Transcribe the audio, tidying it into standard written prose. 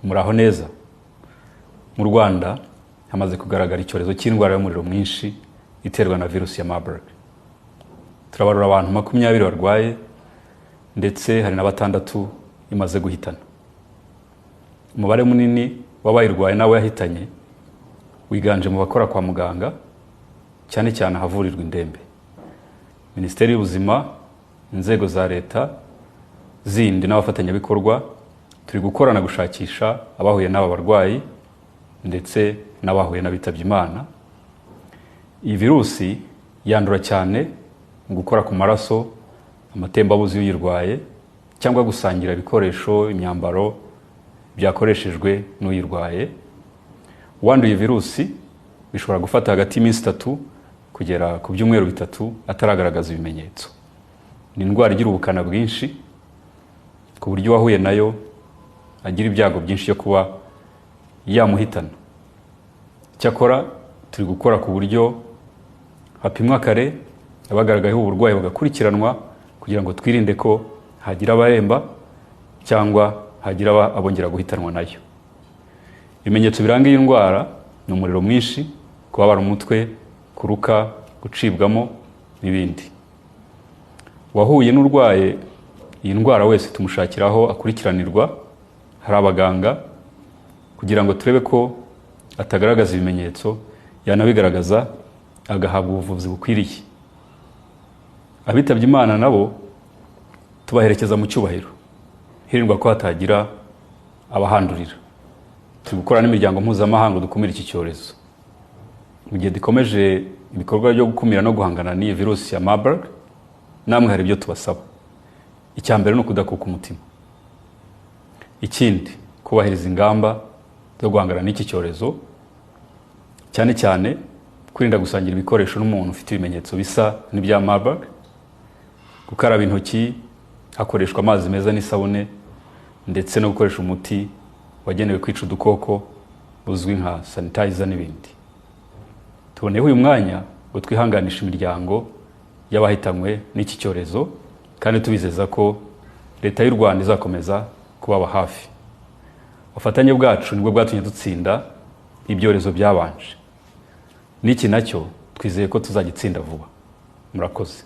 Muraho neza. Mu Rwanda hamaze kugaragara icyorezo cy'indwara y'umuriro mwinshi iterwa na virusi ya Marburg. Turabarura abantu 20 barwaye, ndetse hari na 6 imaze guhitana. Umubare munini w'abayirwaye n'abo yahitanye wiganje mu bakora kwa muganga, cyane cyane ahavurirwa indembe. Minisiteri y'Ubuzima, inzego za leta zindi n'abafatanyabikorwa turi gukorana gushakisha abahuye n'aba barwayi ndetse n'abahuye n'abitabye Imana. Iyi virusi yandura cyane mu gukora ku maraso, amatembabuzi y'uyirwaye, cyangwa gusangira ibikoresho, imyambaro byakoreshejwe n'uyirwaye. Uwanduye virusi bishobora gufata hagati y'iminsi 3 kugera ku byumweru 3 ataragaragaza ibimenyetso. Ni indwara igira ubukana bwinshi ku buryo uwahuye nayo agira ibyago byinshi byo kuba yamuhitana. Cyakora turi gukora ku buryo hapimwa kare abagaragayeho uburwayi bagakurikiranwa kugira ngo twirinde ko hagira abaremba cyangwa hagira abongera guhitanwa nayo. Ibimenyetso biranga iyi ndwara ni umuriro mwinshi, kubabara umutwe, kuruka, gucibwamo n'ibindi. Uwahuye n'urwaye iyi ndwara wese tumushakiraho akurikiranirwa, hari abaganga kugira ngo turebe ko atagaragaza ibimenyetso, yanabigaragaza agahabwa ubuvuzi bukwiriye. Abitabye Imana nabo tubaherekeza mu cyubahiro, hirindwa ko hatagira abahandurira. Turi gukora n'imiryango mpuzamahanga dukumira iki cyorezo. Mu gihe dukomeje ibikorwa byo gukumira no guhangana n'iyi virusi ya Marburg, namwe hari ibyo tubasaba. Icya mbere ni ukudakuka umutima. Ikindi, kubahiriza ingamba zo guhangana n'iki cyorezo, cyane cyane kwirinda gusangira ibikoresho n'umuntu ufite ibimenyetso bisa n'ibya Marburg, gukaraba intoki hakoreshwa amazi meza n'isabune, ndetse no gukoresha umuti wagenewe kwica udukoko uzwi nka sanitizer n'ibindi. Tuboneyeho uyu mwanya ngo twihanganishe imiryango y'abahitanywe n'iki cyorezo, kandi tubizeza ko leta y'u Rwanda izakomeza kubaba hafi. Ubufatanye bwacu nibwo bwatumye dutsinda ibyorezo byabanje. N'iki nacyo twizeye ko tuzagitsinda vuba. Murakoze.